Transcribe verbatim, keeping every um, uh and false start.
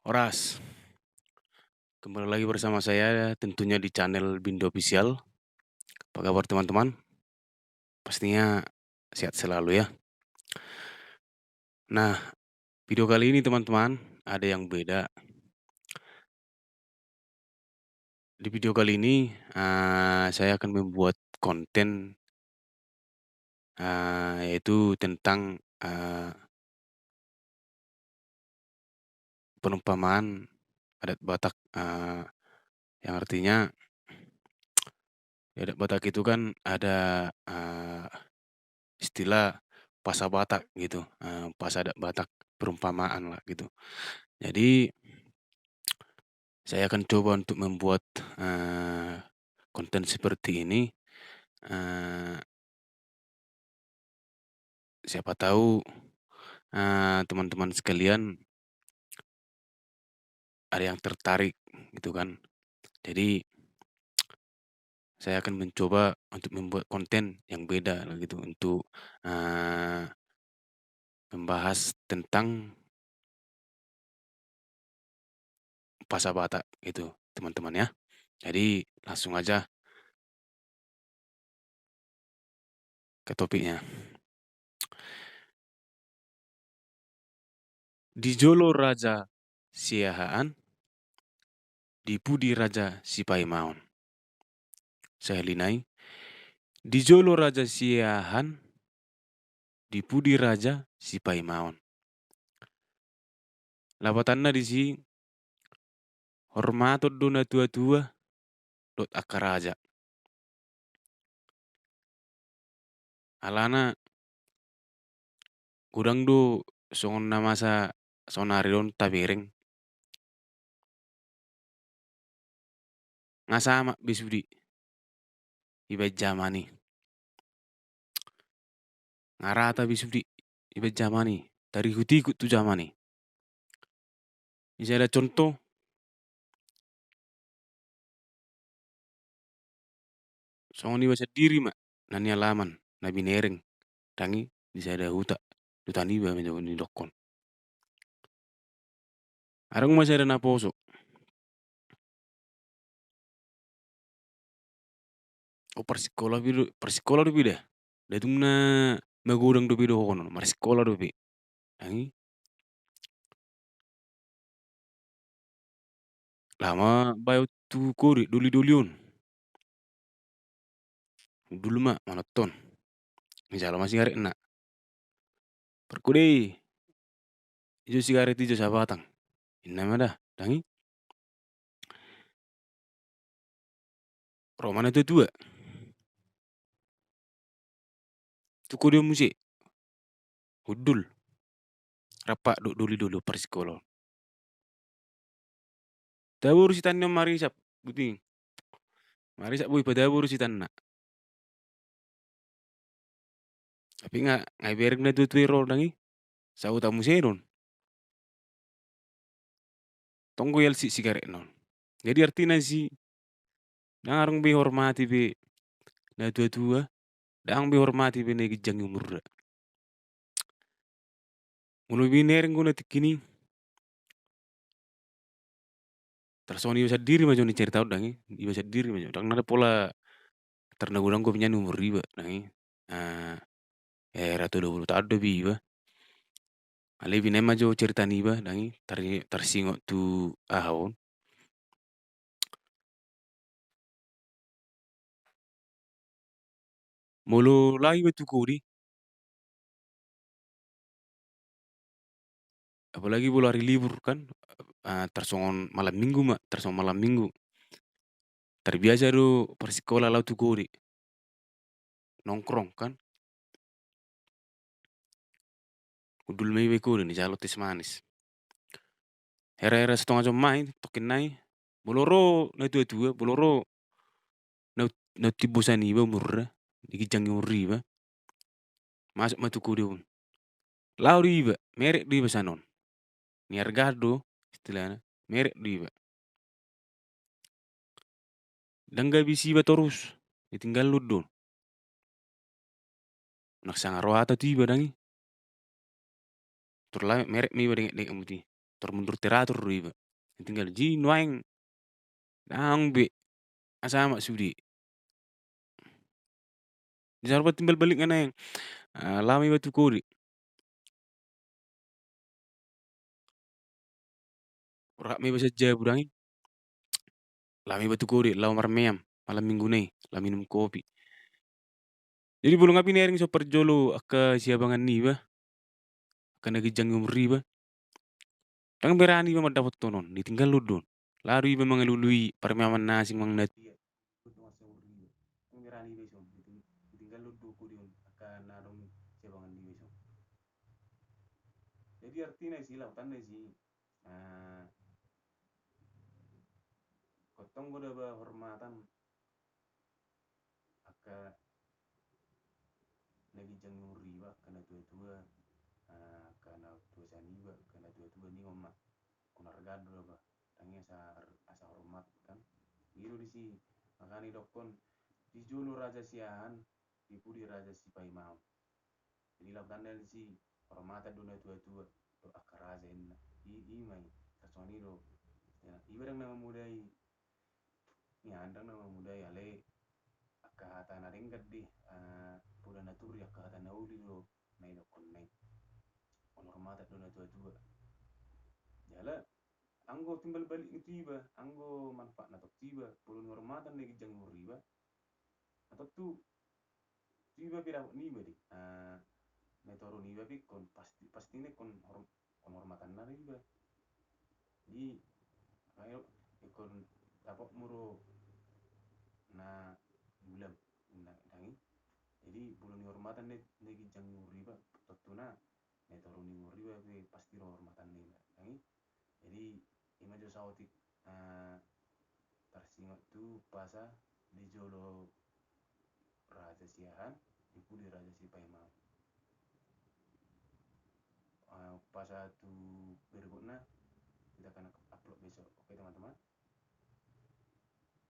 Horas. Kembali lagi bersama saya tentunya di channel Bindo Official. Apa kabar teman-teman? Pastinya sehat selalu ya. Nah, video kali ini teman-teman ada yang beda. Di video kali ini, eh, saya akan membuat konten, eh, yaitu tentang, eh, perumpamaan adat Batak, eh, yang artinya di adat Batak itu kan ada, eh, istilah pasa Batak gitu, eh, pasa adat Batak, perumpamaan lah gitu. Jadi saya akan coba untuk membuat, eh, konten seperti ini. Eh, siapa tahu, eh, teman-teman sekalian ada yang tertarik gitu kan. Jadi saya akan mencoba untuk membuat konten yang beda lah gitu untuk, eh, membahas tentang pasa Batak gitu teman-teman ya. Jadi langsung aja ke topiknya. Di jolo raja Siahaan, di pudi raja Sipaimaon. Sahali nai, di jolo raja Siahaan, di pudi raja Sipaimaon. Lapatanna disi, hormaton do natua-tua dohot angka raja. Alana godang do songon na masa saonari on tabereng. Nga samak be sude ibaen jaman i. Nga rata be sude ibaen jaman i, tarikut-ikut tu jaman i. Di sada contoh, songon iba sandiri ma na nialaman, na binereng, dang i, di sada huta, huta niba ma jo nidokkon. Adong ma sada naposo. O parsikola pe do, parsikola dope da. Nda tung na magodang dope dohonon, marsikola dope. Dang i. Laho ma baen tu kode doli-doli on. Hundul ma manonton. Dijalo ma sigaretna. Parkode, ijo sigaret ijo sabatang. Inna ma da, dang i. Ro ma natua-tua tu kode on muse. Hundul. Rap do doli-doli parsikola on. Taboru sitanna on marisap, buting. Marisap boi pataboru sitanna. Tapi nga, nga ibereng natua-tua i ro, dang i. Sahuta muse do on. Tong do ialsi sigaretna on. Jadi artina disi, dang adong be ihormati be natua-tua, dang be ihormati be na ginjang umurna. Molo binereng do na tingki i, tarsongon iba sandiri ma jo na i cerita on, dang i. Iba sandiri ma jo. Dang na pola tarnagodang do nian umur iba, dang i. Eh, ratu dua puluh taon dope iba. Alai binaen ma jo cerita niba, dang i, tar-, tarsingot tu aha on. Molo laho iba tu kode, apalagi molo ari libur kan, ah, tarsongon malam minggu ma, tarsongon malam minggu. Tarbiasa do parsikola laho tu kode. Nongkrong kan. Hundul ma iba i kode, dijalo teh manis. Hera-hera satonga jom ma i, tongkin nai. Molo ro natua-tua, molo ro na, na timbo sian iba umurna, di ginjang umur iba. Masuk ma tu kode on. Laho do iba, merek do iba sian on. Niarga do, istilahna, merek do iba. Dang gabe isi iba torus, ditinggalhon do. Nang sanga ro hata tu iba, dang i. Tor laho merek ma iba denget-denget muti. tor mundur teratur do iba. Tinggal di nuaeng, naung be, asa ma sude. Di sarupa timbal balik nga naeng, ah, laho ma iba tu kode. Rap ma iba sian jabu dang i. Laho ma iba tu kode, laho marmeam, malam minggu na i, laho minum kopi. Jadi molo nga pinareng so parjolo angka siabangan niba, angka na ginjang ni umur iba, dang berani iba mandapothon on, ditinggalhon do on. Laho do iba mangalului parmeaman na asing manang na tuat. Dang berani iba ison, diting-, ditinggalhon do kode on, angka na adong siabangan niba ison. Jadi artina disi, lapatanna disi, ah, ingkon tong godang ba hormatan angka na ginjang ni umur iba, angka na tuatua, ah, angka na tua sian iba, angka na tuatua, ningon ma, ingkon arga do ba, dang i asa, asa hormat kan. I do disi, makana didokkon, di jolo raja Siahaan, di pudi raja Sipaimaon. Jadi lapatanna disi, hormatan do na tuatua dohot angka raja inna. I, i ma i, tarsongon i do. Ya, iba dang na mamodai, ya, dang na mamodai, alai angka hata na denggan do i, ah, poda na turi, angka hata na uli do na didokkonna i. Ingkon hormatan do na tuatua. Jala anggo timbal balik ni tu iba, anggo manfaatna tong tu iba, molo nihormatan na ginjang ni umur iba, na tontu tu iba pe dapot niba do i. Ah, na toru niba pe ingkon pasti, pasti na ingkon hor-, ingkon hormatanna do iba. Jadi, ayo, ingkon dapotmu do na bulan, na, dang i. Jadi, molo nihormatan na, na ginjang ni umur iba, tontuna, na toru ni umur iba pe pasti do hormatanna iba, dang i. Jadi, i ma jo saotik, ah, tarsingot tu umpasa di jolo raja Siahaan, di pudi raja Sipaimaon. Ah, umpasa tu berikutna, kita akan upload besok. Oke, teman-teman.